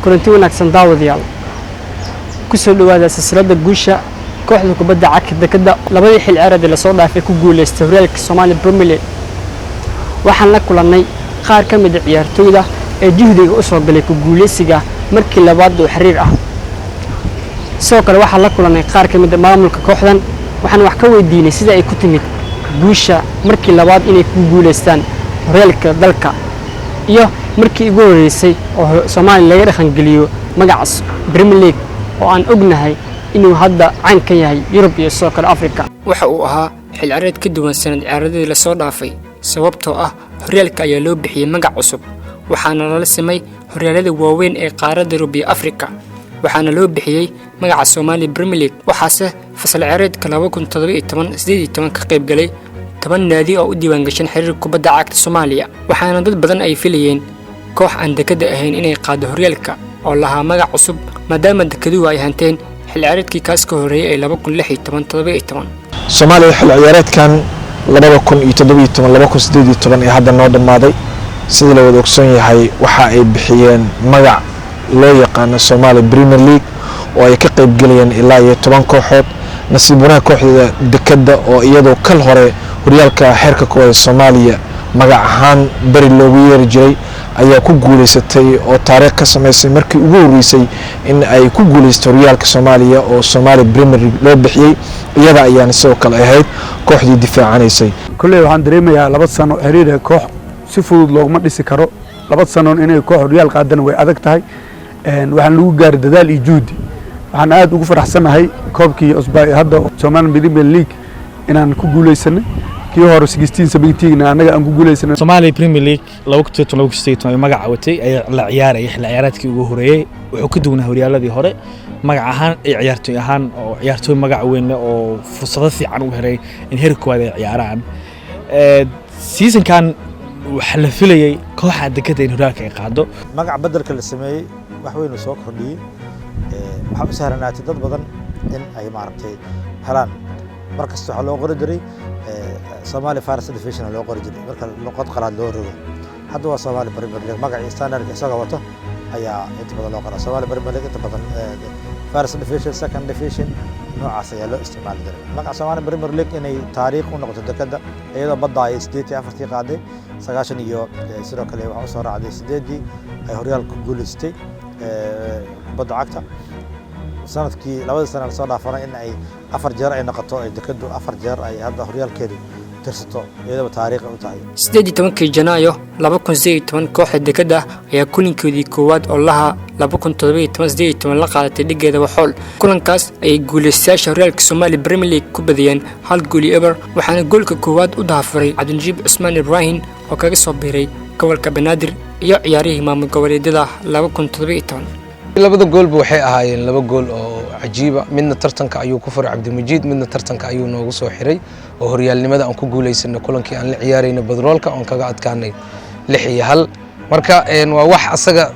Kulanti wanaagsan, daawadayaal. Ku soo dhowaada silsiladda guusha kooxda kubadda cagta Dekadda labadii xil ciyaareed ee lasoo dhaafay ku guuleystay horyaalka Soomaaliya Premier League. Waxaan la kulannay qaar ka mid ah ciyaartooyda ee juhdiga u soo galay ku guuleysiga markii labaad oo xiriir ah. Sidoo kale waxaan la kulannay qaar ka mid ah maamulka kooxdan. Waxaan wax ka weydiinay sida ay ku timid guusha markii labaad inay ku guuleystaan horyaalka dalka iyo markii ugu horreysay oo Soomaaliya laga dhaqangeliyo magaca Premier League, oo aan ognahay inuu hadda caan ka yahay Yurub iyo sidoo kale Afrika. Waxa uu ahaa xil ciyaareed ka duwan sanad ciyaareedii lasoo dhaafay, sababtoo ah horyaalka ayaa loo bixiyey magac cusub, waxaana lala simay horyaalada waaweyn ee qaaradda Yurub iyo Afrika, waxaana loo bixiyey magaca Soomaaliya Premier League. Waxaase fasal ciyaareedka 2017-18 ka qayb galay 10 naadi oo u diiwaangashan xiriirka kubadda cagta Soomaaliya, waxaana dad badan ay filayeen koox aan Dekadda ahayn inay qaado horyaalka oo lahaa magac cusub, maadaama Dekaduhu ay hanteen xil ciyaareedkii kaas ka horreeyay ee 2016-17. Soomaaliya xil ciyaareedkan 2017, 2018 ee hadda noo dhammaaday, sida la wada ogsoon yahay, waxa ay bixiyeen magac loo yaqaano Somalia Premier League oo ay ka qaybgelayeen ilaa iyo 10 kooxood. Nasiib wanaag, kooxda Dekadda oo iyadoo kal hore horyaalka xeerka koowaad ee Soomaaliya magac ahaan beri loogu yeeri jiray ayaa ku guuleysatay oo taariikh ka sameysay markii ugu horreysay in ay ku guuleysato horyaalka Soomaaliya oo Somalia Premier League loo bixiyey. Iyada ayaana sidoo kale ahayd kooxdii difaacanaysay. Kolley waxaan dareemayaa 2 sano xiriir koox si fudud looguma dhisi karo. 2 sanoon inay koox horyaal qaadana way adag tahay. Waxaan lagu gaaray dadaal iyo juhdi. Waxaan aad ugu faraxsanahay koobkii cusbaa ee hadda Somali Premier League inaan ku guuleysanay. Kii hore 16-17 annaga aan ku guuleysanay. Soomaaliya Premier League 2017, 2018 magaca watay ayaa la ciyaarayay xilli ciyaareedkii ugu horeeyey. Wuxuu ka duwanaa horyaaladii hore magac ahaan iyo ciyaartooy ahaan, oo ciyaartooy magac weyn leh oo fursado fiican u helay in heer koowaad ay ciyaaraan. Seasonkan waxaa la filayay kooxa Dekadda in horyaalka ay qaado. Magac bedelka la sameeyey wax weyn uu soo kordhiyey. Waxaa u sahlanaatay dad badan in ay, maaragtay, helaan. Mar kasta waxaa loo qori jiray Somali First Division loo qori jiray marka luqad qalaad loo rogo. Hadda waa Somali Premier League. Magacii standardka isaga wato ayaa inta badan loo qoraa Somali Premier League. Inta badan First Division, Second Division noocaas ayaa loo isticmaali jiray. Magaca Somali Premier League inay taariikh u noqoto Dekadda, iyadoo badda ay 84-tii qaaday, 90 iyo sidoo kale waxaa usoo raacday 8-dii ay horyaalka ku guuleystay kubadda cagta. Sanadkii labadii sana lasoo dhaafana in ay afar jeer ay noqoto, ay Dekaddu afar jeer ay hadda horyaalkeedu tirsato, iyadaba taariikh u tahay. 18-kii Janaayo 2018 kooxda Dekadda ayaa kulankoodii koowaad oo laha 2017-18 la qaadatay dhigeeda Waxool. Kulankaas ayay guulaystayaasha horyaalka Soomaaliya Premier League ku badiyeen 1-0, waxaana goolka koowaad u dahafuray Cabdinajiib Cusmaan Ibraahim oo kaga soo biiray gobolka Banaadir iyo ciyaarihii maamul goboleedyada 2017. Labada goolba waxay ahaayeen laba gool oo cajiiba. Midna tartanka ayuu ku furay Cabdimajiid, midna tartanka ayuu noogu soo xiray oo horyaalnimada aan ku guuleysanay kulankii aan la ciyaarayna Badroolka oon kaga adkaanay 6-1. Marka waa wax asaga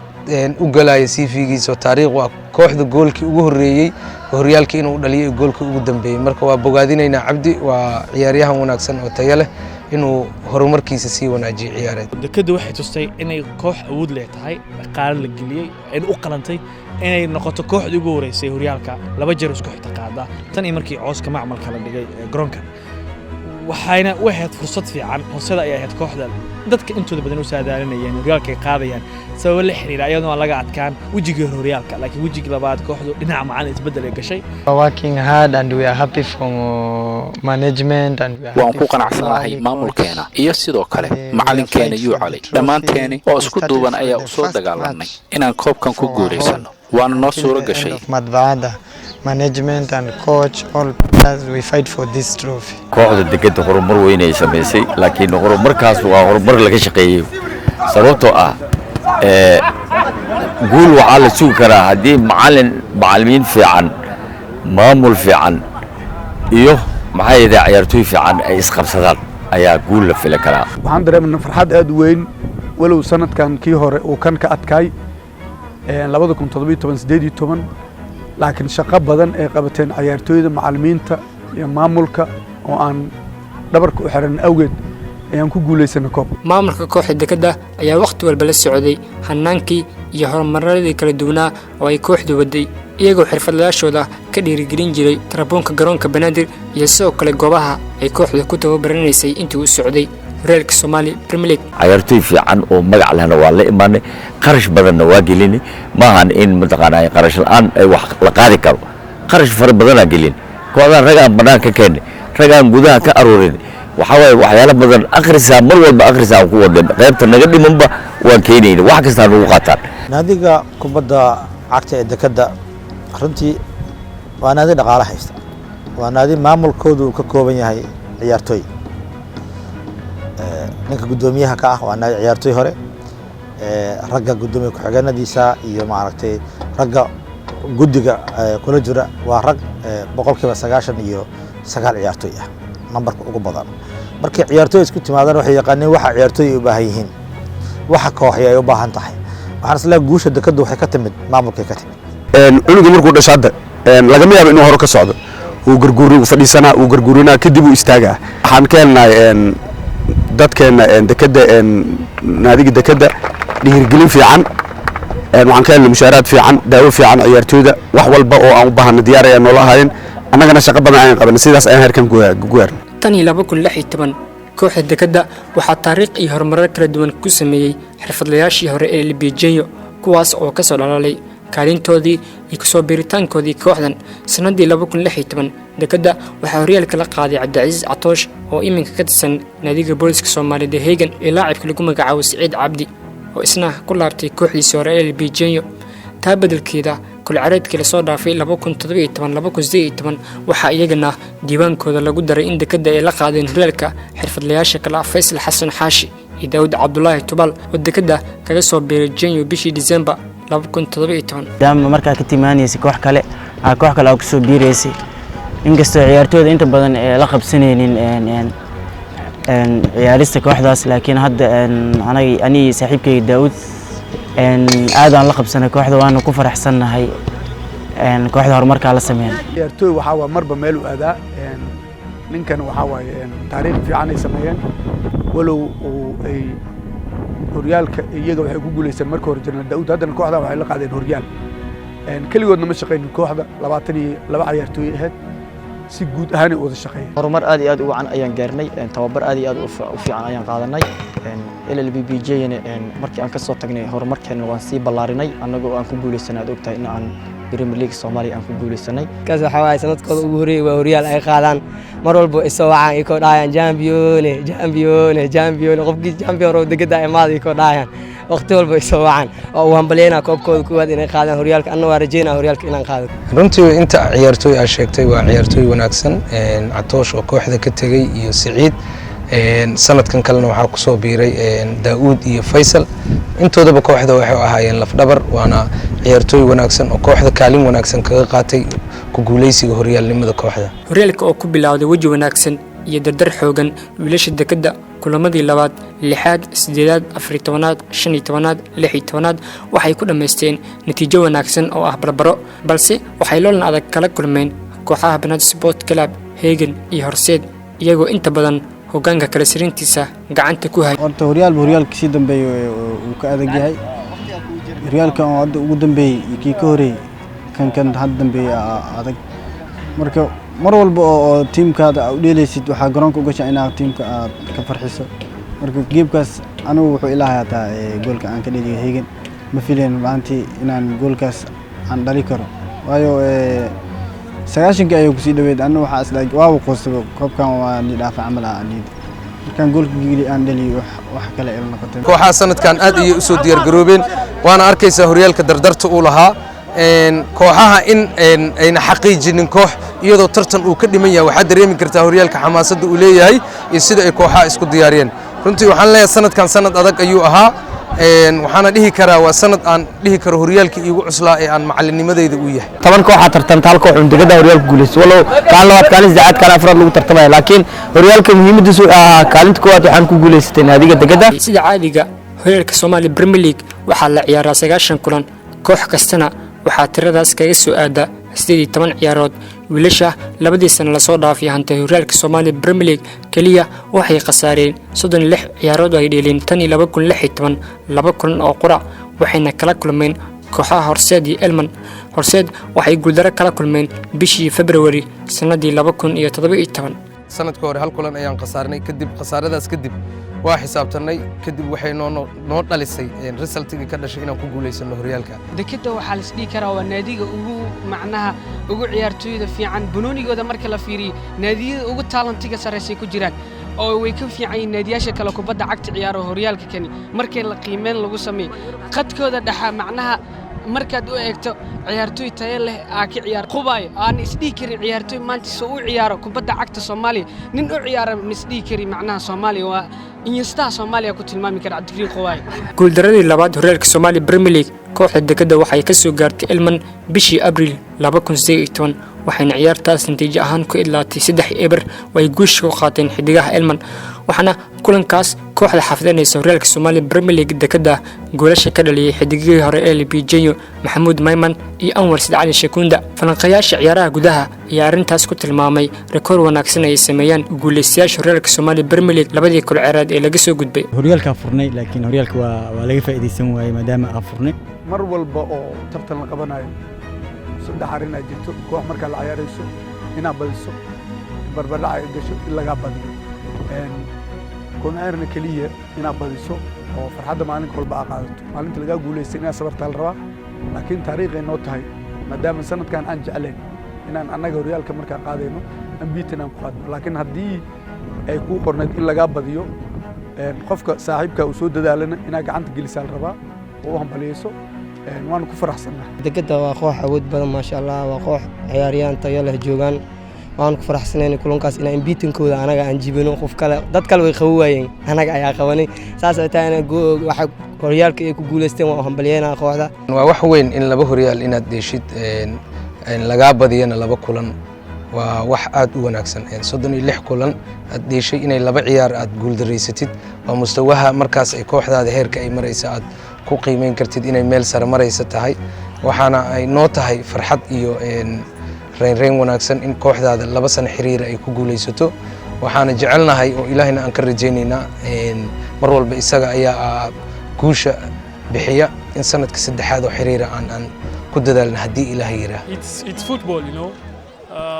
u galaya CV-giisa oo taariikh waa kooxda goolkii ugu horreeyey horyaalkii inuu dhaliyay iyo goolkii ugu dambeeyey. Marka waa bogaadinaynaa Cabdi, waa ciyaaryahan wanaagsan oo tayo leh inuu horumarkiisa sii wanaajiyo ciyaareed. Dekaddu waxay tustay inay koox awood leh tahay, dhaqaale la geliyey, ayna u qalantay inay noqoto kooxdii ugu horeysay horyaalka laba jeer isku xigta qaada tan iyo markii cooska macmalka la dhigay garoonkan. Waxayna u ahayd fursad fiican. Horsada ay ahayd kooxda dadka intooda badan u saadaalinayeen horyaalka ay qaadayaan, sababo la xiriira iyadoo aan laga adkaan wejigii hore horyaalka, laakiin wejigii labaad kooxdu dhinaca macalin isbeddel ay gashay. Working hard and we are happy for management and we are Waan ku qanacsanahay maamulkeena iyo sidoo kale macalinkeena Yuucali. Dhammaanteeni oo isku duuban ayaa u soo dagaalanay inaan koobkan ku guulaysano, waana noo suuro gashay. Madbacada management and coach, all players, we fight for this trophy. Kooxda Dekadda horumar weyn ay samaysay, laakiin horumarkaas waa horumar laga shaqeeyey, sababtoo ah guul waxaa la sugi karaa haddii macalin, macalimiin fiican, maamul fiican iyo, maxaa yidhaha, ciyaartooy fiican ay isqabsadaan ayaa guul la fili karaa. Waxaan dareemanaa farxad aad u weyn, walow sanadkan kii hore uu kan ka adkaay 2017-18, laakiin shaqo badan ay qabateen ciyaartooyda, macalimiinta iyo maamulka oo aan dhabarka u xiran awgeed. Ayaan ku guulaysanay koob. Maamulka kooxda Dekedda ayaa wakhti walba la socday hanaankii iyo horumaradii kala duwanaa oo ay kooxdu waday, iyagoo xirfadlayaashooda ka dhiirigelin jiray tarabuunka garoonka Banaadir iyo sidoo kale goobaha ay kooxda ku tababaranaysay intii uu socday horyaalka Soomaali Premier League. Cayaartooy fiican oo magac lehna waa la imaanay, qarash badanna waa gelinay. Maahan in mataqaanaa qarash la'aan ay wax la qaadi karo. Qarash fara badanaa gelin kooxdaan, ragaan bannaan ka keennay, ragaan gudaha ka aruurin. Waxaa waaye waxyaalo badan akhrisaa, mar walba akhrisaa aan ku wadnay. Qaybta naga dhimanba waan keenayna, wax kastaa nagu qaataan. Naadiga kubadda cagta ee Dekedda runtii waa naadi dhaqaale haysta, waa naadi maamulkoodu uu ka kooban yahay ciyaartooy. Ninka guddoomiyaha ka ah waa naadi ciyaartooy hore. Ragga guddoomiye ku-xigeenadiisa iyo maaragtay ragga guddiga kula jira waa rag 99% ciyaartooy ah, nambarka ugu badan. Markay ciyaartooy isku timaadaan, waxay yaqaaneen waxa ciyaartooy ay u baahan yihiin, waxa kooxi ay u baahan tahay. Waxaan isleeyahay guusha Dekeddu waxay ka timid maamulkay ka timid. Cunuga markuu dhasho hadda lagama yaabo inuu hore ka socdo. Wuu garguuri, wuu fadhiisanaa, wuu garguurinaa, kadib uu istaagaa. Waxaan ka helnay dadkeena Dekedda, naadiga Dekedda, dhiirigelin fiican. Waxaan ka helnay mushaaraad fiican, daawo fiican ciyaartooyda. Wax walba oo aan u baahana diyaar ayaa noola ahaayeen. Annagana shaqo badan ayaan qabanay, sidaas ayaan heerkan ku gaarnay. Tan iyo 2016 kooxda Dekedda waxaa taariikh iyo horumarar kala duwan ku sameeyey xirfadlayaashii hore ee Libijenyo, kuwaas oo kasoo dhalaalay kaalintoodii iyo kusoo biiritaankoodii kooxdan. Sanadii 2016 Dekedda waxaa horyaalka la qaaday Cabdicasiis Catoosh oo iminka ka tirsan naadiga booliska Soomaaliyeed ee Hegan, iyo laacibka lagu magacaabo Siciid Cabdi oo isna ku laabtay kooxdiisii hore ee Libijenyo. Taa beddelkeeda, kulcareedkii lasoo dhaafay 2017, 2018 waxaa iyagana diiwaankooda lagu daray in Dekedda ay la qaadeen horyaalka xirfadlayaasha kale ah Faysal Xasan Xaashi iyo Daawud Cabdulaahi Tubal oo Dekedda kaga soo biiray Jenyo bishii Disembar 2017. Maadaama markaa ka timaanaysay koox kale aa koox kale aa kusoo biiraysay, inkastoo ciyaartooyda inta badan ee la qabsanaynin ciyaarista kooxdaas, laakiin hadda anaga, anigii saaxiibkayga Daawud, aad aan la qabsanay kooxda, waana ku faraxsannahay kooxda horumarkaa la sameyn. Ciyaartooy waxaa waa marba meel u aadaa. Ninkan waxaa waaye taariikh fiican ay sameeyeen, walow uu ay horyaalka iyaga waxay ku guuleysteen marka hore Jenaraal Daawud. Haddana kooxdan waxay la qaadeen horyaal. Keligoodna ma shaqaynin, kooxda 22 ciyaartooy ahayd, si guud ahaan ay u wada shaqeeyeen. Horumar aad iyo aad u wacan ayaan gaarnay, tababar aad iyo aad u fiican ayaan qaadanay. LLBBJ-na markii aan ka soo tagnay, horumarkeena waan sii ballaarinay, annagoo aan ku guuleysanay, aad ogtahay in aan Premier League Soomaaliya aan ku guuleysanay. Kaas waxaa waaye sanadkooda ugu horreeyay waa horyaal ay qaadaan. Mar walba ay soo wacaan ikoo dhahayaan "Champion, champion, champion, qofkii champion oo Dekedda imaada," ikoo dhahayaan. Waqti walba ay soo wacaan oo uu hambalyeynaa koobkooda kuwaad inay qaadaan horyaalka. Anna waa rajeynaa horyaalka inaan qaado. Runtii inta ciyaartooy aa sheegtay waa ciyaartooy wanaagsan. Catoosh oo kooxda ka tegey iyo Siciid, sanadkan kalena waxaa kusoo biiray Daa'uud iyo Faysal. Intoodaba kooxda waxay ahaayeen lafdhabar, waana ciyaartooy wanaagsan oo kooxda kaalin wanaagsan kaga qaatay ku guuleysiga horyaalnimada kooxda. Horyaalka oo ku bilowday weji wanaagsan iyo dardar xoogan, wiilasha Dekedda kulamadii labaad, lixaad, sideedaad, 14aad, 15aad, 16aad waxay ku dhammaysteen natiijo wanaagsan oo ah barbaro, balse waxay loolan adag kala kulmeen kooxaha Banaadir Sport Club, Hegan iyo Horseed, iyagoo inta badan hoggaanka kala sarintiisa gacanta ku hay. Horta horyaalba horyaalka sii dambeeya uu ka adag yahay. Horyaalkan oo hadda ugu dambeeyey iyo kii ka horeeyey kan hadda dambeeyey adag. Marka mar walba oo tiimkaada aa u dheelaysid, waxaa garoonka u gashaa inaad tiimka aad ka farxiso. Marka geebkaas anigu wuxuu ilahay hataa goolka aan ka dheliyo Hegan, ma filayn maantii inaan goolkaas aan dhali karo, waayo 90-kii ayay kusii dhaweyd. Anigu waxaa isdhahay waaba qoostaba, koobkan waa ni dhaafa camal ah niyada. Markaan goolka geli aan dhaliyo, wax kale ila noqotay. Kooxaha sanadkan aad ayay usoo diyaargaroobeen, waana arkaysaa horyaalka dardarta uu lahaa. Kooxaha in ayna xaqiijinin koox iyadoo tartan uu ka dhiman yahay, waxaad dareemi kartaa horyaalka xamaasadda uu leeyahay iyo sida ay kooxaha isku diyaariyeen. Runtii waxaan leeyahay sanadkan sanad adag ayuu ahaa, waxaana dhihi karaa waa sanad aan dhihi karo horyaalkii iigu cuslaa ee aan macalinimadeyda uu yahay. 10 kooxaa tartanta, hal koox un Dekedda horyaalka guulaysto, walow kaalin labaad, kaalin saddexaad, kaalin afraad lagu tartamaya, laakiin horyaalka muhiimadiisu wuxuu ahaa kaalinta koowaad waxaan ku guulaysatay naadiga Dekedda. Sida caadiga, horyaalka Soomaali Premier League waxaa la ciyaaraa 90 kulan, koox kastana waxaa tiradaas kaga soo aada 18 ciyaarood. Wiilasha labadii sano lasoo dhaafay hantay horyaalka Soomaaliya Premier League keliya waxay khasaareen 36 ciyaarood oo ay dheeleen tan iyo 2016, laba kulan oo qura, waxayna kala kulmeen kooxaha Horseed iyo Elman. Horseed waxay guuldaro kala kulmeen bishii February sanadii 2017. Sanadka hore hal kulan ayaan khasaarnay. Kadib khasaaradaas kadib waa xisaabtanay. Kadib waxay noo dhalisay resultigii ka dhashay inaan ku guulaysano horyaalka. Dekeda waxaa la isdhihi karaa waa naadiga ugu macnaha ugu ciyaartooyda fiican banoonigooda marka la fiiriyo, naadiyada ugu talentiga sarreysay ku jiraan oo way ka fiican yihiin naadiyaasha kale kubadda cagta ciyaaro. Horyaalka kani markii la qiimeyn lagu sameeyo qadkooda dhexa, macnaha markaad u eegto ciyaartooy tayo leh aa ka ciyaar qubaayo aan isdhihi karin ciyaartooy maanta soo u ciyaaro kubadda cagta Soomaaliya nin u ciyaara ma isdhihi kari. Macnaha Soomaaliya waa Iniesta Soomaaliya ku tilmaami kara Cabdikariin Qubaayo. Guuldaradii labaad horyaalka Soomaaliya Premier League kooxda Dekeda waxay ka soo gaartay Elman bishii Abriil 2018, waxayna ciyaartaas natiijo ahaan ku idlaatay 3-0 oo ay guusha ku qaateen xidigaha Elman. Waxaana kulankaas kooxda xafidanaysa horyaalka Soomaaliya Premier League Dekeda goolasha ka dhaliyay xidigihii hore ee LBJ Maxamuud Mayman iyo Anwar Sid Cali Shakunda. Falanqayaasha ciyaaraha gudaha ayaa arrintaas ku tilmaamay rikoor wanaagsan ay sameeyaan guuleystayaasha horyaalka Soomaaliya Premier League labadii kul ciyaareed ee laga soo gudbay. Horyaalkaa furnay, laakiin horyaalka waa laga faa'iidaysan waayey maadaama aan furnay. Mar walba oo tartan la qabanayo saddex arrin ay jirto: koox markaa la ciyaarayso inaad badiso, barbardhac ay gasho, in lagaa badiyo. Kuma keliya inaad badiso oo farxadda maalinka walba aa qaadato. Maalinta lagaa guulaystay inaad sabartaa la rabaa, laakiin taariikhay noo tahay maadaama sanadkan aan jeclayn inaan annaga horyaalka markaan qaadayno unbeaten aan ku qaadno. Laakiin haddii ay kuu qornayd in lagaa badiyo, qofka saaxiibka uu soo dadaalana inaad gacanta gelisaa la rabaa oo u hambaliyeyso. Waanu ku faraxsannahay. Dekeda waa koox awood badan, maasha Allah. Waa koox ciyaaryahan tayo leh joogaan. Waan ku faraxsanayn kulankaas inaan unbeatenkooda anaga aan jibino. Qof kale, dad kale way qaban waayeen, anaga ayaa qabanay. Saas ay tahayna waxa horyaalka ay ku guuleysteen waan u hambalyeynaa kooxda. Waa wax weyn in laba horyaal inaad dheeshid, lagaa badiyana laba kulan, waa wax aad u wanaagsan. 36 kulan aad dheeshay, inay laba ciyaar aad guuldareysatid, waa mustawaha markaas ay kooxdaada heerka ay maraysa aad ku qiimeyn kartid inay meel sare maraysa tahay. Waxaana ay noo tahay farxad iyo reynreyn wanaagsan in kooxdaada 2 sano xiriira ay ku guuleysato. Waxaana jecelnahay oo Ilaahayna aan ka rajaynaynaa, mar walba isaga ayaa guusha bixiya, in sanadka saddexaad oo xiriira aan ku dadaalna haddii Ilaahay yidhaah.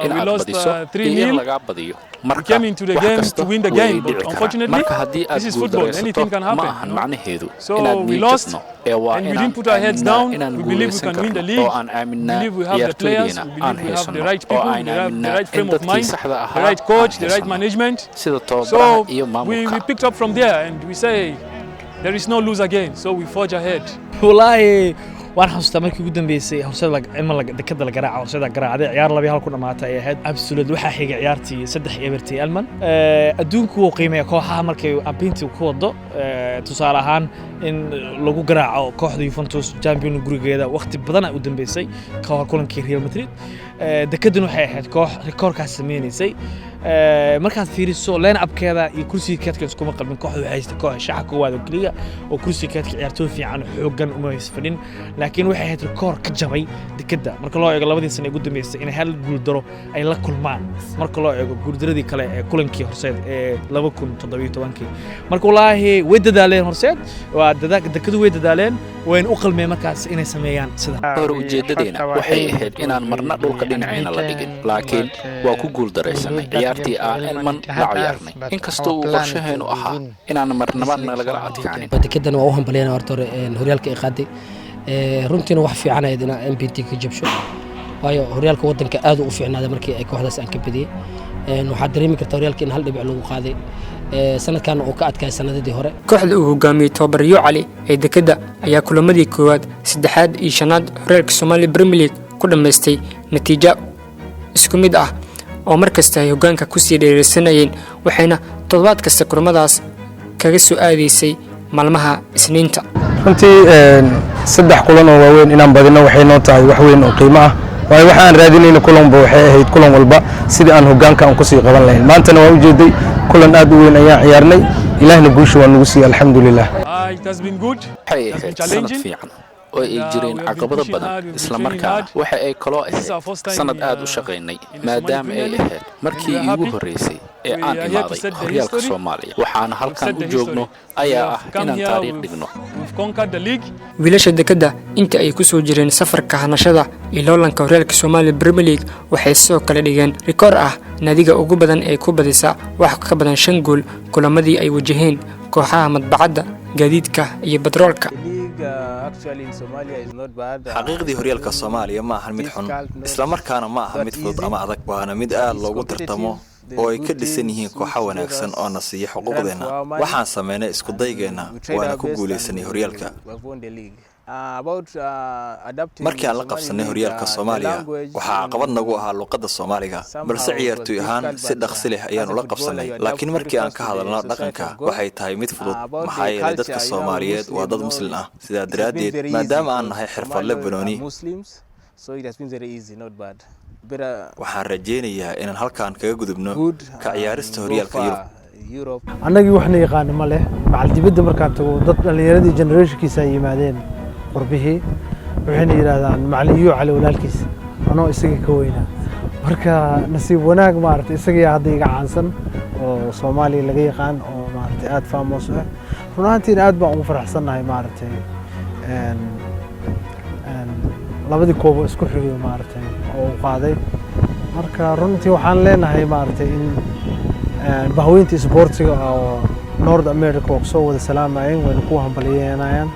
In aad badiso iyo in lagaa badiyo, marka wax kasta way dhici karaan. Marka haddii aad guuldaraysato, ma ahan macnaheedu inaad niyad jabno, ee waa inaan aaminaa inaan guulaysan karno, oo aan aaminaa ciyaartoydeena aan haysano, oo aan aaminaa in dadkii saxda ahaa aan haysano, sida tababaraha iyo maamulka. There is no lose again, so we forge ahead. Wallaahi waan xasuustaa markii ugu dambeysay Horseed ilma Dekada la garaaca, Horseeda garaacday, ciyaar 2-1 ku dhamaatay ay ahayd. Absolute waxaa xigay ciyaartii 3-0 Elman. Adduunku wuu qiimeeya kooxaha markay unbeaten ku wado. Tusaale ahaan, in lagu garaaco kooxda Juventus champion gurigeeda waqti badan ay u dambeysay ka hor kulankii Real Madrid. Dekaduna waxay ahayd koox rikoorkaas sameynaysay. Markaad fiiriso line upkeeda iyo kursiga keedka iskuma qalmin. Kooxdu waxay haystay koox shaxa koowaad oo keliya oo kursiga keedka ciyaartooy fiican oo xooggan uma fadhin, laakiin waxay ahayd rikoor ka jabay Dekada marka loo eego labadii sano ee ugu dambeysay inay hal guuldaro ay la kulmaan, marka loo eego guuldaradii kale ee kulankii Horseed ee 2017-kii. Marka wallaahi way dadaaleen Horseed, waa Dekadu way dadaaleen, wayna u qalmeen markaas inay sameeyaan sida. Hore ujeeddadeena waxay ahayd inaan marna dhulka dhinacayna la dhigin, laakiin waa ku guuldaraysanay ciyaartii aan Elman la ciyaarnay, inkastoo uu qorshaheenu ahaa inaan marnaba nalagala adkaanin. Dekedan waa u hambalyana horta hore horyaalka ay qaaday. Runtiina wax fiican ahayd inaa MPT ka jabsho, waayo horyaalka wadanka aad u fiicnaaday markii ay kooxdaas aan ka badiyey. Waxaad dareemi kartaa horyaalka in hal dhibic lagu qaaday sanadkan uu ka adkaay sanadadii hore. Kooxda uu hogaamiyey tababaryo Cali ee Dekeda ayaa kulamadii koowaad, saddexaad iyo shanaad horyaalka Soomaaliya Premier League ku dhammaystay natiijo isku mid ah oo mar kasta ay hoggaanka kusii dheeraysanayeen, waxayna toddobaad kasta kulamadaas kaga soo aadaysay maalmaha Isniinta. Runtii saddex kulan oo waaweyn inaan badino waxay noo tahay wax weyn oo qiimo ah, waayo waxa aan raadinayna kulanba waxay ahayd kulan walba sidii aan hoggaanka aan kusii qaban lahayn. Maantana waan ujeeday kulan aad u weyn ayaan ciyaarnay, Ilaahna guusha waa nagu siiyey, alxamdulilah. Waxay ahayd sanad fiican. oo ay jireen caqabado badan, isla markaana waxa ay kaloo ahayd sanad aad u shaqaynay, maadaama ay ahayd markii iigu horreysay ee aan imaaday horyaalka Soomaaliya. Waxaana halkan u joogno ayaa ah inaan taariikh dhigno. Wiilasha Dekedda inta ay ku soo jireen safarka hanashada iyo loolanka horyaalka Soomaaliya Premier League waxay sidoo kale dhigeen rikoor ah naadiga ugu badan ee ku badisa wax ka badan 5 gool kulamadii ay wajaheen kooxaha Madbacadda, Gaadiidka iyo Batroolka. Xaqiiqdii, horyaalka Soomaaliya ma ahan mid xun, islamarkaana ma aha mid fudud ama adag, waana mid aad loogu tartamo oo ay ka dhisan yihiin kooxo wanaagsan oo na siiya xuquuqdeenna. Waxaan samaynay iskudaygeenna, waana ku guulaysanay horyaalka. Markii aan la qabsanay horyaalka Soomaaliya, waxaa caqabad nagu ahaa luqadda Soomaaliga, balse ciyaartoy ahaan si dhaqsi leh ayaan ula qabsanay. Laakiin markii aan ka hadalno dhaqanka, waxay tahay mid fudud, maxaa yeelay dadka Soomaaliyeed waa dad Muslim ah. Sidaa daraaddeed, maadaama aan nahay xirfadle banooni, waxaan rajaynayaa inaan halkan kaga gudubno ka ciyaarista horyaalka Yurub. Annagii waxna yaqaana ma leh macal dibadda. Markaan tago, dad dhallinyaradii generationkiisa ay yimaadeen qurbihii, waxayna yidhaahdaan macalin Yuu Cali walaalkiis, anoo isaga ka weynaa. Marka nasiib wanaag, maaragtay, isagayaa hadda iga caansan oo Soomaaliya laga yaqaan oo, maaragtay, aada famous ah. Run ahaantiina aad baan ugu faraxsannahay, maaragtay, labadii koobo isku xigay, maaragtay, oo uu qaaday. Marka runtii waxaan leenahay, maaragtay, in bahweynta isboortiga oo North America waa kusoo wada salaamayeen, wayna ku hambalyeynayaan.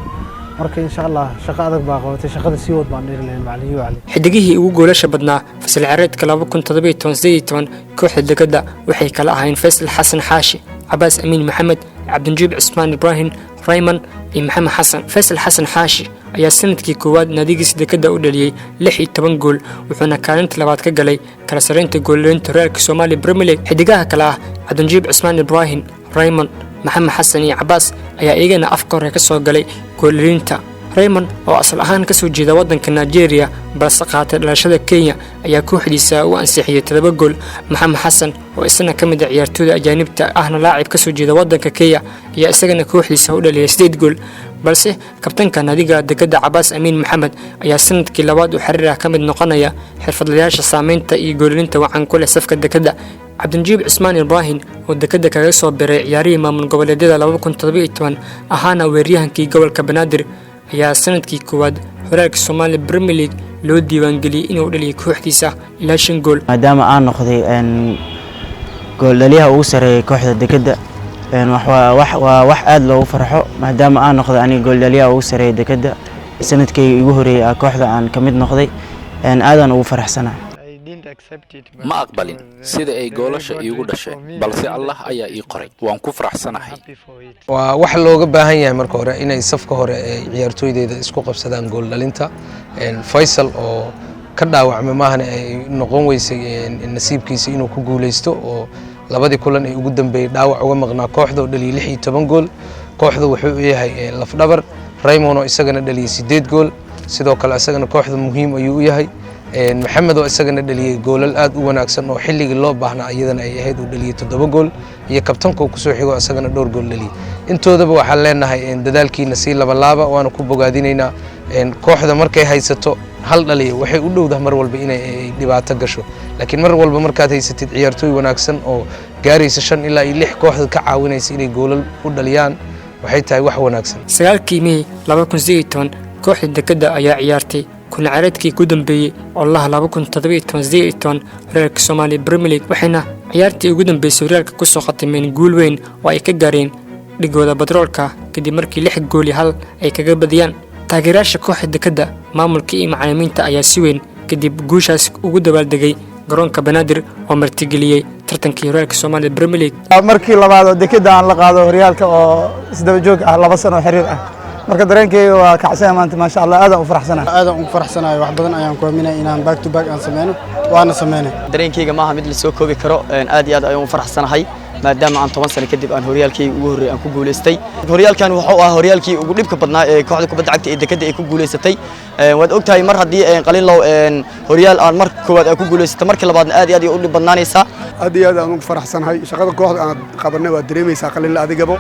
Marka insha Allah shaqo adag baa qabatay, shaqada sii wad baan dhihi lahayn macalin Yuu Cali. Xidigihii ugu goolasha badnaa fasal ciyaareedka 2017-18 kooxda Dekedda waxay kala ahayn Faysal Xasan Xaashi, Cabaas Amiin Maxamed, Cabdinjiib Cismaan Ibraahim, Rayman iyo Maxamed Xasan. Faysal Xasan Xaashi ayaa sanadkii koowaad naadigiisa Dekedda u dhaliyey 16 gool, wuxuuna kaalinta labaad ka galay kala sareynta goollaynta horyaalka Soomaaliya Premier League. Xidigaha kale ah Cabdinjiib Cismaan Ibraahim, Raymond, Maxamed Xasan iyo Cabaas ayaa iyagana afka hore ka soo galay goollaynta. Raymond oo asal ahaan kasoo jeeda waddanka Nigeria balse qaatay dhalashada Kenya ayaa kooxdiisa u ansixiyey 7 gool. Maxamed Xasan oo isna ka mid ah ciyaartooyda ajaanibta ahna laacib kasoo jeeda waddanka Kenya ayaa isagana kooxdiisa u dhaliyay 8 gool. Balse kabtanka naadiga Dekedda Cabaas Amiin Maxamed ayaa sanadkii labaad u xiriir ah ka mid noqonaya xirfadlayaasha saameynta iyo goolilinta wacan ku leh safka Dekedda. Cabdinjiib Cismaan Ibraahim oo Dekedda kaga soo biray ciyaarihii maamul goboleedyada 2017 ahaana weeraryahankii gobolka Banaadir ayaa sanadkii koowaad horyaalka Soomaaliya Premier League loo diiwaangeliyey inuu dhaliyay kooxdiisa ilaa 5 gool. Maadaama aan noqday gooldhaliyaha ugu sareeyay kooxda Dekedda, waa wax aad loogu farxo, maadaama aan noqday aniga gooldhaliyaha ugu sareeyay Dekedda sanadkayga igu horeeyay ah kooxda aan ka mid noqday, aadaan ugu faraxsanahay. Ma aqbalin sida ay goolasha iigu dhasheen, balse Allah ayaa ii qoray. Waan ku faraxsanahay. Waa wax looga baahan yahay marka hore inay safka hore ee ciyaartooydeyda isku qabsadaan gool dhalinta. Faysal oo ka dhaawacmay maahane ay noqon weysay nasiibkiisa inuu ku guuleysto, oo labadii kulan ee ugu dambeeyey dhaawac uga maqnaa kooxda, oo dhaliyay 16 gool, kooxda wuxuu u yahay lafdhabar. Raymond oo isagana dhaliyay 8 gool, sidoo kale isagana kooxda muhiim ayuu u yahay. Maxamed oo isagana dhaliyey goolal aad u wanaagsan oo xilligii loo baahnaa iyadana ay ahayd, uu dhaliyey 7 gool, iyo kabtanka uu kusoo xigo isagana dhowr gool dhaliyey. Intoodaba waxaan leenahay dadaalkiina sii labalaaba, waana ku bogaadinaynaa. Kooxda markay haysato hal dhaliya waxay u dhowdahay mar walba inay dhibaato gasho, laakiin mar walba markaad haysatid ciyaartooy wanaagsan oo gaaraysa 5 ilaa iyo 6 kooxda ka caawinaysa inay goolal u dhaliyaan, waxay tahay wax wanaagsan. 9-kii Mey 2018 kooxda Dekedda ayaa ciyaartay kulciyaareedkii ku dambeeyey ololaha 2017-18 horyaalka Soomaaliya Premier League, waxayna ciyaartii ugu dambeysay horyaalka kusoo khatimeen guul weyn oo ay ka gaareen dhigooda Batroolka kadib markii 6 gool iyo 1 ay kaga badiyaan. Taageerayaasha kooxda Dekedda, maamulka iyo macallimiinta ayaa si weyn kadib guushaas ugu dabaaldegay garoonka Banaadir oo martigeliyey tartankii horyaalka Soomaaliya Premier League. Markii labaad oo Dekedda aan la qaado horyaalka oo isdaba joog ah 2 sano oo xiriir ah, marka dareenkeyga waa kacsanya maanta, maasha Allah, aadaan u faraxsanahay. Aadaan ugu faraxsanahay. Wax badan ayaan ku aaminay inaan back to back aan sameyno, waana sameynay. Dareenkeyga maaha mid la soo koobi karo. Aad iyo aad ayaan u faraxsanahay maadaama aan 10 sano kadib aan horyaalkeyga ugu horreeyay aan ku guuleystay. Horyaalkan wuxuu ahaa horyaalkii ugu dhibka badnaa ee kooxda kubadda cagta ee Dekedda ay ku guuleysatay. Waad ogtahay, mar haddii Qalinlow horyaal aan marka koowaad aad ku guuleysatay, marka labaadna aad iyo aad ay u dhib badnaanaysaa. Aad iyo aad aan ugu faraxsanahay shaqada kooxda aan qabanay. Waad dareemaysaa, Qalinla, adigabo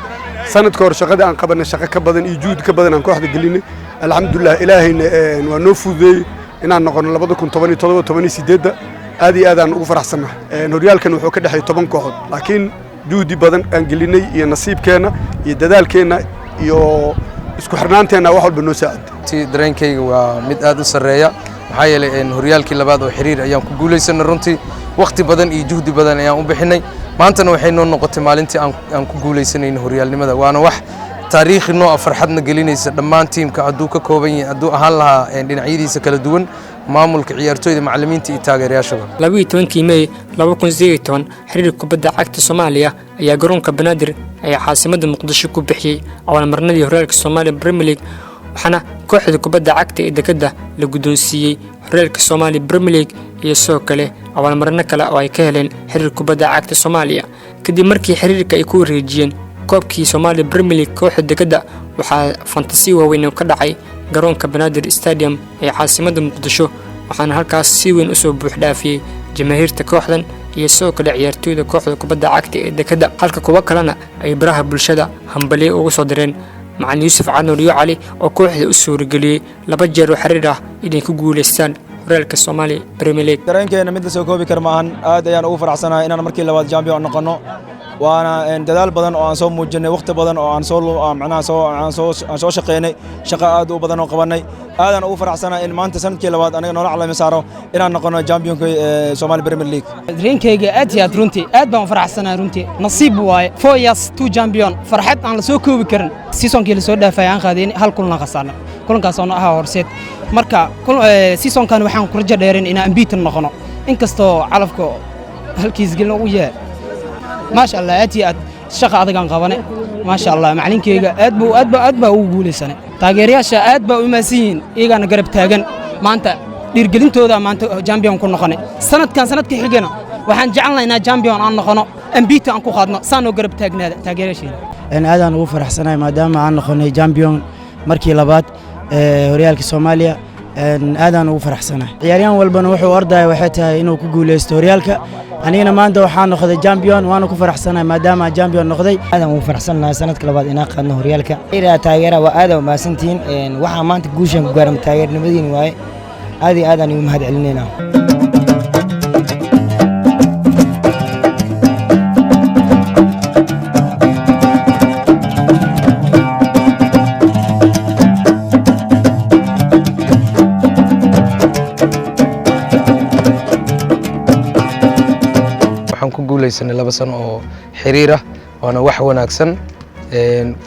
sanadka hore shaqada aan qabanay shaqo ka badan iyo juhud ka badan aan kooxda gelinay. Alxamdulilah, Ilaahayna waa noo fududeeyey inaan noqono 2017 18. Aad iyo aad aan ugu faraxsannahay. Horyaalkan wuxuu ka dhexeeyey 10 kooxood, laakiin juhdi badan aan gelinay iyo nasiibkeenna iyo dadaalkeenna iyo isku xirnaanteenna wax walba noo saacid. Runtii dareenkayga waa mid aad u sarreeya, maxaa yeelay horyaalkii labaad oo xiriir ayaan ku guulaysanay. Runtii wakhti badan iyo juhdi badan ayaan u bixinay. Maantana waxay noo noqotay maalintii aan ku guulaysanayno horyaalnimada, waana wax taariikhi noo ah, farxadna gelinaysa dhammaan tiimka hadduu ka kooban yahay, hadduu ahaan lahaa dhinacyadiisa kala duwan, maamulka, ciyaartooyda, macallimiinta iyo taageerayaashaba. 12-kii Mey 2018, xiriirka kubadda cagta Soomaaliya ayaa garoonka Banaadir ee caasimadda Muqdisho ku bixiyey abaalmarinadii horyaalka Soomaaliya Premier League, waxaana kooxda kubadda cagta ee Dekedda la guddoonsiiyey horyaalka Soomaaliya Premier League iyo sidoo kale abaalmarino kale oo ay ka heleen xiriirka kubadda cagta Soomaaliya. Kadib markii xiriirka ay ku wareejiyeen koobkii Soomaaliya Premier League kooxda Dekedda, waxaa fantasiyo waaweyn ka dhacay garoonka Banaadir Stadium ee caasimadda Muqdisho, waxaana halkaas si weyn usoo buuxdhaafiyey jamaahiirta kooxdan iyo sidoo kale ciyaartooyda kooxda kubadda cagta ee Dekedda, halka kuwo kalena ay baraha bulshada hambalyo ugu soo direen macalin Yuusuf Canur iyo Cali oo kooxda u suurageliyey laba jeer oo xiriir ah inay ku guulaystaan horyaalka Soomaaliya Premier League. Dareenkeena mid la soo koobi kara maahan. Aad ayaan ugu faraxsanahay inaan markii labaad champion noqono, waana dadaal badan oo aan soo muujinay, waqti badan oo aan soo macnaha soo aan soo aan soo shaqeynay, shaqo aad u badan oo qabanay. Aadaan ugu faraxsanahay in maanta sanadkii labaad aniga noola calami saaro inaan noqono championka Somali Premier League. Dareenkayga aad iyo aad, runtii aad baan u faraxsanahay. Runtii nasiib waaye, 4 years two champion, farxad aan la soo koobi karin. Seasonkii la soo dhaafay aan qaadayn hal kulan khasaarnay, kulankaas oo ahaa Horseed. Marka seasonkan waxaan ku rajo dheerin inaan unbeaten noqono, inkastoo calafka halkiis gelin ugu yahay. Maasha Allah, aad iyo aad shaqa adagaan qabanay. Maasha Allah, macalinkeyga aad buu aad baa aad baa ugu guulaysanay. Taageerayaasha aad baa u mahadsan yihiin, iyagaana garab taagan. Maanta dhiirgelintooda maanta champion ku noqonay. Sanadkan sanadka xigana waxaan jecelnahay inaan champion aan noqono, unbeaten aan ku qaadno, saanoo garab taagnaada taageerayaasheena. Aadaan ugu faraxsanahay maadaama aan noqonay champion markii labaad horyaalka Soomaaliya. Aadaan ugu faraxsanahay. Ciyaaryahan walbana wuxuu ordaya waxay tahay inuu ku guuleysto horyaalka. Anigana maanta waxaan noqday champion, waana ku faraxsanahay maadaama aan champion noqday. Aadaan ugu faraxsanahay sanadka labaad inaan qaadno horyaalka. Taageera waa aad u mahadsantihiin. Waxaa maanta guushan ku gaarnay taageernimadiin waaye. Aad iyo aad aan igu mahad celinaynaa. Waxaan ku guulaysanay 2 sano oo xiriir ah, waana wax wanaagsan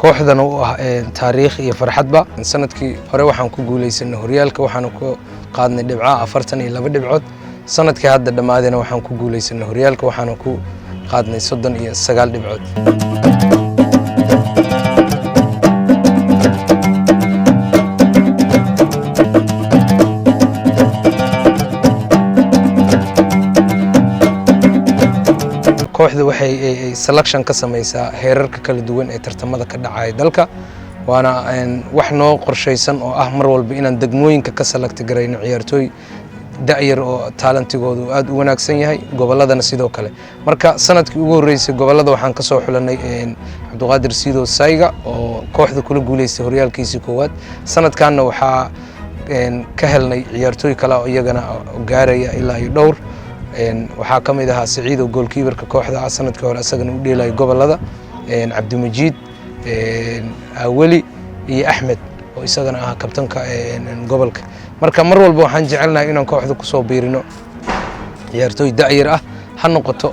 kooxdana u ah taariikh iyo farxadba. Sanadkii hore waxaan ku guulaysanay horyaalka, waxaana ku qaadnay dhibcaha 42 dhibcood. Sanadkii hadda dhammaadayna waxaan ku guulaysanay horyaalka, waxaana ku qaadnay 39 dhibcood. Kooxda waxay selection ka samaysaa heerarka kala duwan ee tartamada ka dhacaya dalka, waana wax noo qorshaysan oo ah mar walba inaan degmooyinka ka select garayno ciyaartooy da'yar oo talentigoodu aad u wanaagsan yahay, gobolladana sidoo kale. Marka sanadkii ugu horreysay gobollada waxaan ka soo xulanay Cabdiqaadir Siidow Sayga oo kooxda kula guuleystay horyaalkiisii koowaad. Sanadkanna waxaa ka helnay ciyaartooy kale oo iyagana gaaraya ilaa iyo dhowr. Waxaa ka mid ahaa Saciid oo goalkeeperka kooxda ah, sanadkii hore isagana u dheelayo gobollada, Cabdimajiid Aweli iyo Axmed oo isagana ah kabtanka gobolka. Marka mar walba waxaan jecelnahay inaan kooxda kusoo biirino ciyaartooy da'yar ah, ha noqoto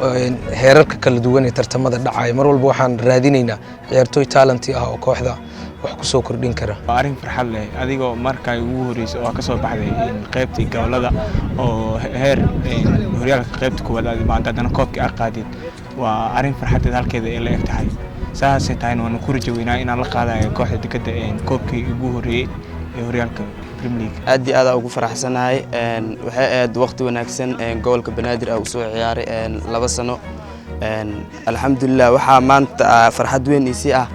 heerarka kala duwan ee tartamada dhacaya. Mar walba waxaan raadinaynaa ciyaartooy talent ah oo kooxda wax kusoo kordhin kara. Waa arrin farxad leh adigoo markaa ugu horreysay oo ka soo baxday qaybtii gobolada oo heer horyaalka qaybta koowaad aad imaado, haddana koobkii aad qaadid, waa arrin farxadeed halkeeda ay la eg tahay. Saasay tahayna waanu ku rajo weynaa inaan la qaadayo kooxda Dekedda koobkii ugu horreeyey ee horyaalka Premier League. Aad iyo aad aan ugu faraxsanahay. Waxay ahayd waqti wanaagsan. Gobolka Banaadir aa usoo ciyaaray 2 sano. Alxamdulilah, waxaa maanta farxad weyn isii ah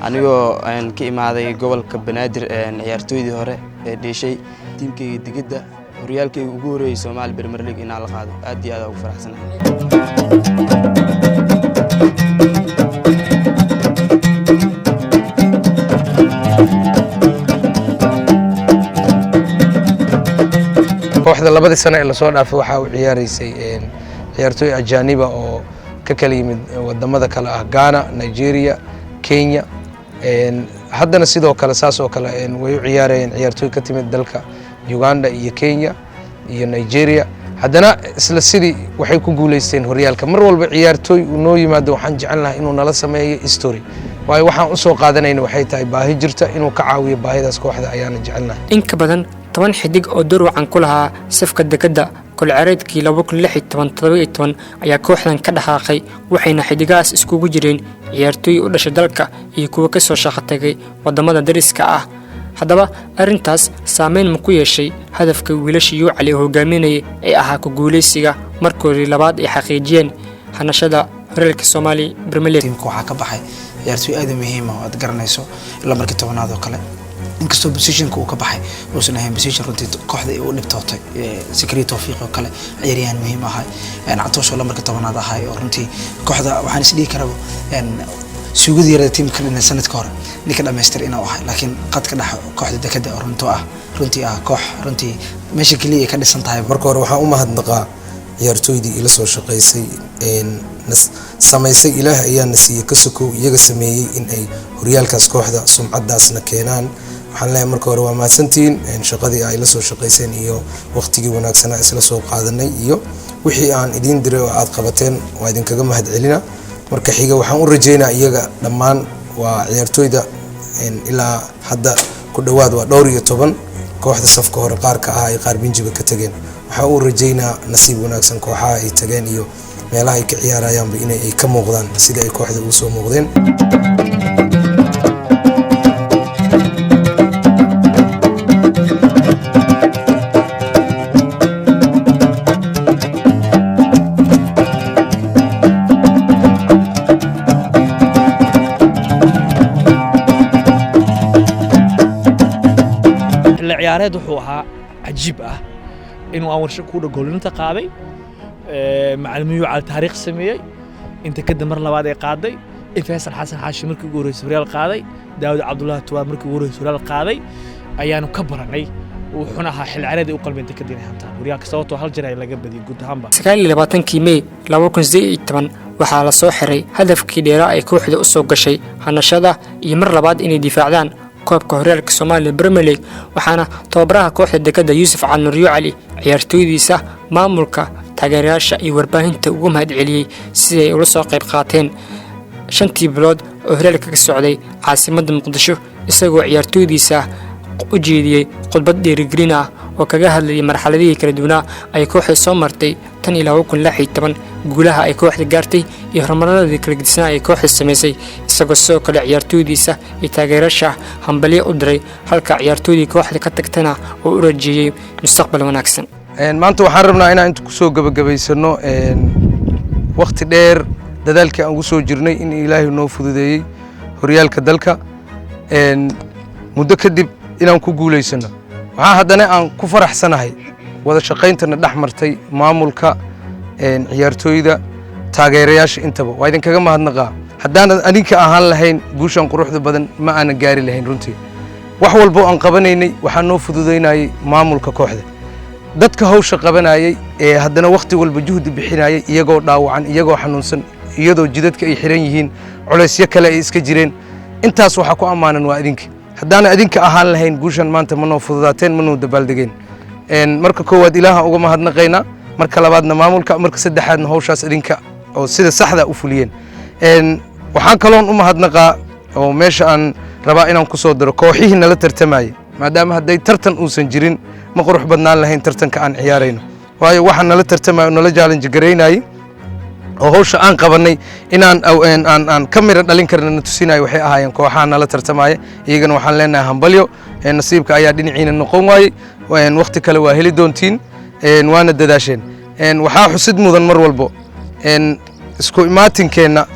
anigoo ka imaaday gobolka Banaadir, ciyaartooydii hore ee dheeshay tiimkayga Dekedda, horyaalkayga ugu horreeyey Soomaali Premier League inaan la qaado. Aad iyo aad aan ugu faraxsanahay. Kooxda labadii sano ee lasoo dhaafay waxaa u ciyaaraysay ciyaartooy ajaaniba oo ka kala yimid wadamada kale ah Ghana, Nigeria, Kenya. Haddana sidoo kale saas oo kale way u ciyaarayeen ciyaartooy ka timid dalka Uganda iyo Kenya iyo Nigeria. Haddana isla sidii waxay ku guuleysteen horyaalka. Mar walba ciyaartooy uu noo yimaado waxaan jecel lahaa inuu nala sameeyo history, waayo waxaan usoo qaadanayna waxay tahay baahi jirta inuu ka caawiyo baahidaas kooxda ayaana jecelnahay. In ka badan 10 xidig oo door wacan ku lahaa safka Dekedda kolcereedkii 2016-17 ayaa kooxdan ka dhaqaaqay, waxayna xidigahaas iskugu jireen ciyaartooy u dhashay dalka iyo kuwa ka soo shaqo tagay wadamada dariska ah. Haddaba arrintaas saameyn ma ku yeeshay hadafka wiilasha Yuucali oo hogaaminayay ee ahaa ku guulaysiga markoodii labaad ay xaqiijiyeen hanashada horyaalka Soomaali Premier League? Tiimka waxaa ka baxay ciyaartooy aad u muhiim ah oo aad garanayso ilaa markii 10aad oo kale, inkastoo positionka uu ka baxay uusan ahayn position runtii kooxda ay u dhibtootay. Sakariya Tawfiiq oo kale ciyaaryahan muhiim ahay, Catoosh oo lambarka 10aad ahay oo runtii kooxda waxaan is dhihi karaba suugada yarada tiimka dhinay sanadka hore ninka dhamaystir inuu ahay. Laakiin qadka dhex kooxda Dekada oo runto ah runtii ah koox runtii meesha keliya ay ka dhisan tahay. Marka hore waxaan u mahadnaqaa ciyaartooydii ila soo shaqaysay, samaysay, Ilaah ayaa na siiyey ka sokow iyaga sameeyey in ay horyaalkaas kooxda sumcadaasna keenaan. Waxaan leeyahay marka hore waa mahadsantihiin shaqadii ay la soo shaqayseen iyo waqtigii wanaagsanaa isla soo qaadanay iyo wixii aan idiin diray oo aad qabateen, waa idinkaga mahadcelina. Marka xiga waxaan u rajeynaa iyaga dhammaan waa ciyaartooyda ilaa hadda ku dhowaad waa dhowr iyo toban kooxda safka hore qaarka ah ay qaar binjiba ka tageen. Waxaan u rajeynaa nasiib wanaagsan kooxaha ay tageen iyo meelaha ay ka ciyaarayaanba inay ay ka muuqdaan sida ay kooxda ugu soo muuqdeen. Xilli ciyaareed wuxuu ahaa cajiib ah inuu aan warsho ku goolinta qaaday, macalin Yuucal taariikh sameeyey, inta kadib mar labaad ay qaaday, in Faysal Xasan Xaashi markii ugu horreysay horyaal qaaday, Daawud Cabdullaahi Tuwaar markii ugu horreysay horyaal qaaday ayaanu ka baranay. Wuxuuna ahaa xilli ciyaareed ay u qalmeen Dekada inay hantaan horyaalka, sababtoo hal jir ay laga badiyay guud ahaanba. 29-kii Mey 2018 waxaa la soo xiray hadafkii dheeraa ay kooxda u soo gashay hanashada iyo mar labaad inay difaacdaan koobka horyaalka Soomaaliya Premier League, waxaana tababaraha kooxda Dekada Yuusuf Cali Yuucali ciyaartooydiisa, maamulka, taageerayaasha iyo warbaahinta ugu mahadceliyey sidii ay ula soo qayb qaateen 5tii bilood oo horyaalka ka socday caasimadda Muqdisho, isagoo ciyaartooydiisa u jeediyey khudbad dhiirigelin ah oo kaga hadlayay marxaladihii kala duwanaa ay kooxda soo martay tan iyo 2016, guulaha ay kooxda gaartay iyo horumaradii kala gedisnaa ay kooxda samaysay, isagoo sidoo kale ciyaartooydiisa iyo taageerasha hambalyo u diray, halka ciyaartooydii kooxda ka tagtana oo u rajeeyey mustaqbal wanaagsan. Maanta waxaan rabnaa inaan inta kusoo gebagabaysano waqti dheer dadaalkii aan ugu soo jirnay in Ilaahay noo fududeeyey horyaalka dalka muddo kadib inaan ku guulaysano. Waxaa haddana aan ku faraxsanahay wada shaqayntana dhex martay maamulka, ciyaartooyda, taageerayaasha intaba. Waa idinkaga mahadnaqaa. Haddaanan adinka ahaan lahayn guushan quruxda badan ma aanan gaari lahayn. Runtii wax walbo aan qabanaynay waxaa noo fududaynayay maamulka kooxda, dadka hawsha qabanayay ee haddana wakhti walba juhdi bixinayay, iyagoo dhaawacan, iyagoo xanuunsan, iyadoo jidadka ay xiran yihiin, culaysyo kale ay iska jireen. Intaas waxaa ku ammaanan waa idinka. Haddaanan adinka ahaan lahayn guushan maanta ma noo fududaateen, ma noo dabaaldegeen. Marka koowaad Ilaaha uga mahadnaqaynaa, marka labaadna maamulka, marka saddexaadna hawshaas idinka oo sida saxda u fuliyeen. Waxaan kaloon u mahadnaqaa oo meesha aan rabaa inaan ku soo daro kooxihii nala tartamayay, maadaama hadday tartan uusan jirin ma qurux badnaan lahayn tartanka aan ciyaarayno, waayo waxaan nala tartamayo, nala challenge garaynayay oo hawsha aan qabanay inaan aan ka mira dhalin karna na tusinayo waxay ahaayeen kooxaha nala tartamaya. Iyagana waxaan leenahay hambalyo, nasiibka ayaa dhinaciina noqon waayey, wakhti kale waa heli doontiin, waana dadaasheen. Waxaa xusid mudan mar walbo isku imaatinkeenna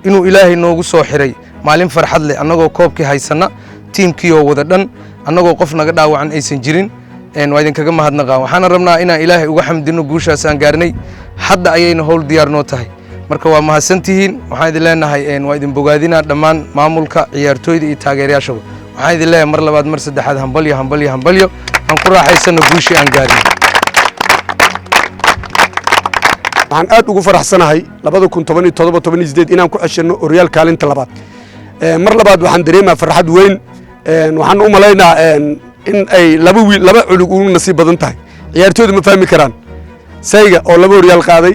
inuu Ilaahay noogu soo xiray maalin farxad leh, annagoo koobkii haysanna, tiimkii oo wada dhan, annagoo qof naga dhaawacan aysan jirin. Waa idinkaga mahadnaqaa. Waxaana rabnaa inaan Ilaahay uga xamdino guushaas aan gaarnay. Hadda ayayna howl diyaar noo tahay. Marka waa mahadsantihiin. Waxaan idin leenahay waa idin bogaadinaa dhammaan maamulka, ciyaartooyda iyo taageerayaashaba. Waxaan idin leeyahay mar labaad, mar saddexaad, hambalyo, hambalyo, hambalyo. Aan ku raaxaysano guushii aan gaarnay. Waxaan aad ugu faraxsanahay 2017 18 inaan ku ceshanno horyaal kaalinta labaad. Mar labaad waxaan dareemaa farxad weyn. Waxaan u malaynaa in ay laba wiil, laba culug ugu nasiib badan tahay. Ciyaartooydu ma fahmi karaan sayga oo laba horyaal qaaday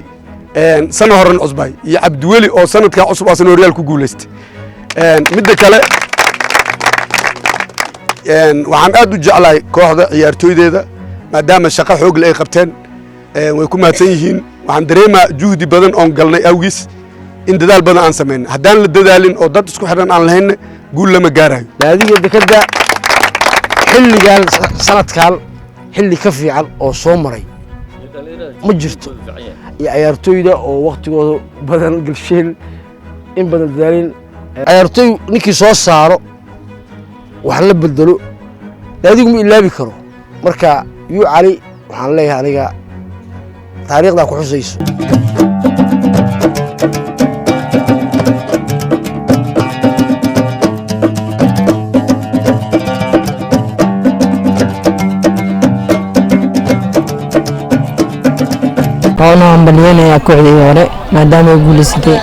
sana horan cusbay iyo Cabdiweli oo sanadkaa cusub asna horyaal ku guulaystay. Midda kale, waxaan aad u jeclahay kooxda ciyaartooydeeda, maadaama shaqo xoog le ay qabteen, way ku mahadsan yihiin. Waxaan dareemaa juhdi badan oon galnay awgiis in dadaal badan aan samaynay. Haddaan la dadaalin oo dad isku xidhan aan lahaynna, guul lama gaarayo. Naadiga Dekadda xilligan, sanadkan, xilli ka fiican oo soo maray ma jirto, iyo ciyaartooyda oo waktigooda badan galsheen, in badan dadaalin. Ciyaartooy ninkii soo saaro wax la bedelo, naadigu ma ilaabi karo. Marka Yuu Cali waxaan leeyahay aniga taariikhdaa ku xusayso. Waxaan u hambalyeynayaa kooxdii hore maadaama ay guuleysatay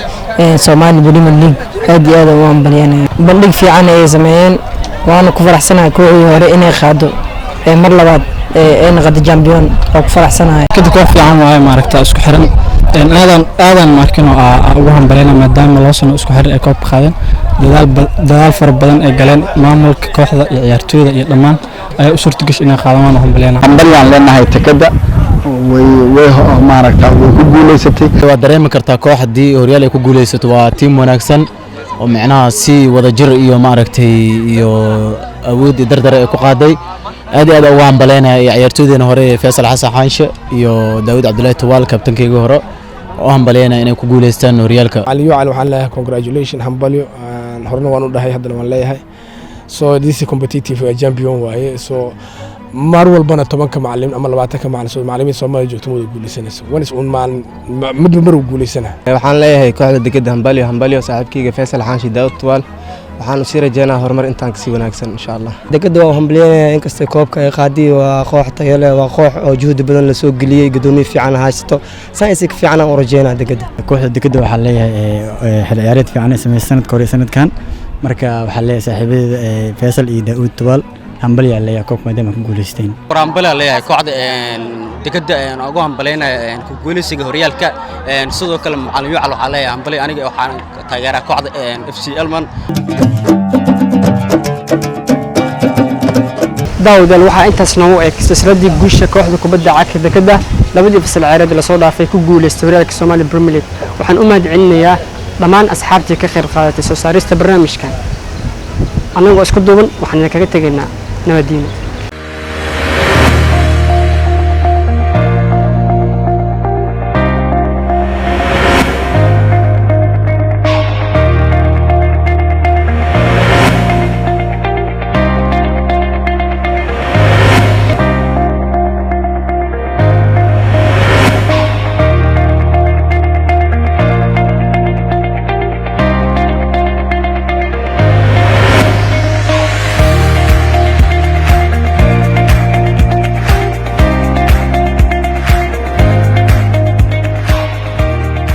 Somali Premier League. Aad iyo aad u hambalyeynaya, bandhig fiican ayay sameeyeen, waana ku faraxsanahay kooxdii hore inay qaado mar labaad ay noqoto champion. Waa ku faraxsanahay. Kadib koox fiican waaye, maaragta, isku xiran. Aadan aadan markin oo ugu hambaleyna maadaama 2 sano isku xiran ay koobka qaadeen, dadaal fara badan ay galeen maamulka kooxda iyo ciyaartooyda iyo dhammaan ayaa u suurtagashay inay qaadaan. Waan u hambaleyna. Hambalyaan leenahay Tekada, way maaragta way ku guuleysatay. Waad dareemi kartaa, koox haddii horyaal ay ku guuleysato waa tiim wanaagsan oo micnaha si wadajir iyo maaragtay iyo awood iyo dardar ay ku qaaday. Aad iyo aad ugu hambaleynayaa iyo ciyaartooydeena hore, Faysal Xasan Xaanshe iyo Daawud Cabdullaahi Tuwaal, kabtankeyga hore, oo hambalyeynaya inay ku guuleystaan horyaalka. Cali Cali waxaan leeyahay congratulation, hambalyo. Horena waan u dhahay, haddana waan leeyahay. So this is competitive champion waaye. So mar walbana 10-ka macalin ama 20-ka macalin, so macalimiin Soomaaliya joogto ma wada guuleysanayso, wanis uun maalin midba mar uu guuleysana. Waxaan leeyahay kooxda Dekadda hambalyo, hambalyo. Saaxiibkeyga Faysal Xaanshi, Daawud Tuwaal, waxaan usii rajeynaa horumar intaan kasii wanaagsan, insha Allah. Dekadda waa hambalyeynaya inkasta koobka ay qaadiy. Waa koox tayo leh, waa koox oo juhdi badan lasoo geliyey, gudoomiye fiican haysato, saan ka fiican aan u rajeynaa Dekadda. Kooxda Dekadda waxaa leeyahay xil ciyaareed fiican ay sameysay sanadka hore iyo sanadkan. Marka waxaa leeyahay saaxiibadeeda Faysal iyo Daawud Tuwaal hambalyaa leeyahay koobka maadaama ku guuleysteen. Hambalyaa leeyahay kooxda Dekadda, ugu hambalyeynaya ku guuleysiga horyaalka. Sidoo kale macalin Yucal waxaa leeyahay hambalyo. Aniga waxaan taageeraa kooxda FC Elman. Daawadaal, waxaa intaas noogu eg silsiladii guusha kooxda kubadda cagta Dekadda labadii fasal ciyaareed lasoo dhaafay ku guuleystay horyaalka Somali Premier League. Waxaan u mahadcelinayaa dhammaan asxaabtii ka qayb qaadatay soo saarista barnaamijkan. Annagoo isku duuban waxaan idinkaga tegaynaa nabadiino.